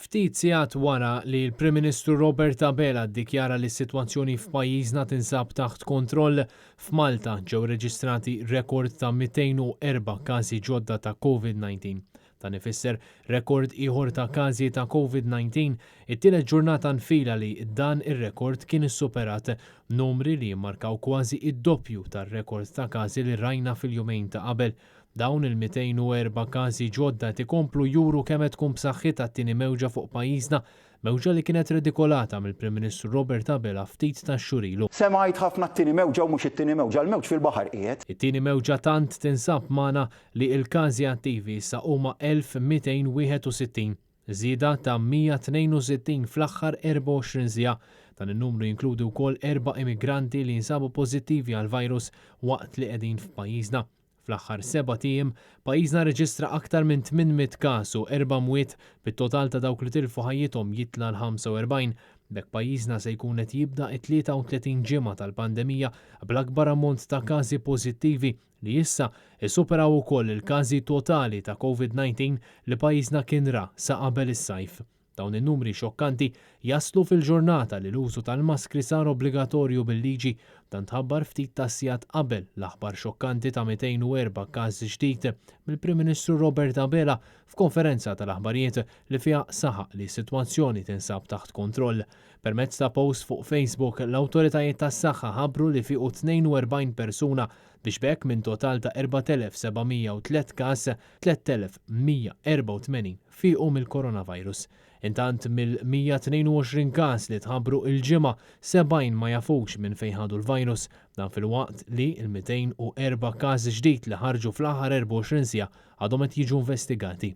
Ftit sigħat wara li l-Prim Ministru Robert Abela ddikjara li s-sitwazzjoni f'pajjiżna tinsab taħt kontroll, f'Malta ġew reġistrati rekord ta' 204 każi ġodda ta' Covid-19. Dan ifisser rekord ieħor ta' każi ta' Covid-19, it-tielet ġurnata nfila li dan ir-rekord kien issuperat, numri li jimmarkaw kważi d-doppju tar-rekord ta' każi li rajna fil-jumejn ta' qabel. Dawn il-204 każi ġodda qed ikomplu juru kemm qed tkun b'saħħitha t-tieni mewġa fuq pajjiżna, mewġa li kienet redikolata mill-Prim Ministru Robert Abela ftit tax-xhur ilu. Semgħet ħafna t-tieni mewġa u mhux it-tieni mewġa, l-mewġ fil-baħar qiegħed. It-tieni mewġa tant tinsab magħna li l-każi attivi issa huma 1,261, żieda ta' 162 fl-aħħar 24 siegħa. Dan in-numru jinkludi wkoll erba' immigranti li jinsabu pożittivi għall-virus waqt li qegħdin f'pajjiżna. Fl-aħħar sebat ijiem, pajjiżna rreġistra aktar minn 800 każ u erba' mwiet, bit-total ta' dawk li tilfu ħajjithom jitla' għal 45. B'hekk pajjiżna se jkun qed jibda t-33 ġimgħa tal-pandemija bl-akbar ammont ta' każi pożittivi li issa issuperaw ukoll il-każi totali ta' Covid-19 li pajjiżna kien ra sa qabel is-sajf. Dawn in-numri xokkanti jaslu fil-ġurnata li l-użu tal-maskri sar obbligatorju bil-liġi. Dan tħabbar ftit tas-sigħat qabel l-aħbar xokkanti ta' 204 każ ġdid mill-Prim Ministru Robert Abela f'konferenza tal-aħbarijiet li fiha saħaq li s-sitwazzjoni tinsab taħt kontroll. Permezz ta' post fuq Facebook, l-awtoritajiet tas-saħħa ħabbru li fiequ 42 persuna biex b'hekk minn total ta' 4,703 każ, 3,184 fiequ mill-coronavirus. Intant mill-122 każ li tħabbru il-Ġimgħa, 70 ma jafux minn fejn ħadu l-virus. Dan filwaqt li l-204 każ ġdid li ħarġu fl-aħħar 24 siegħa għadhom qed jiġu investigati.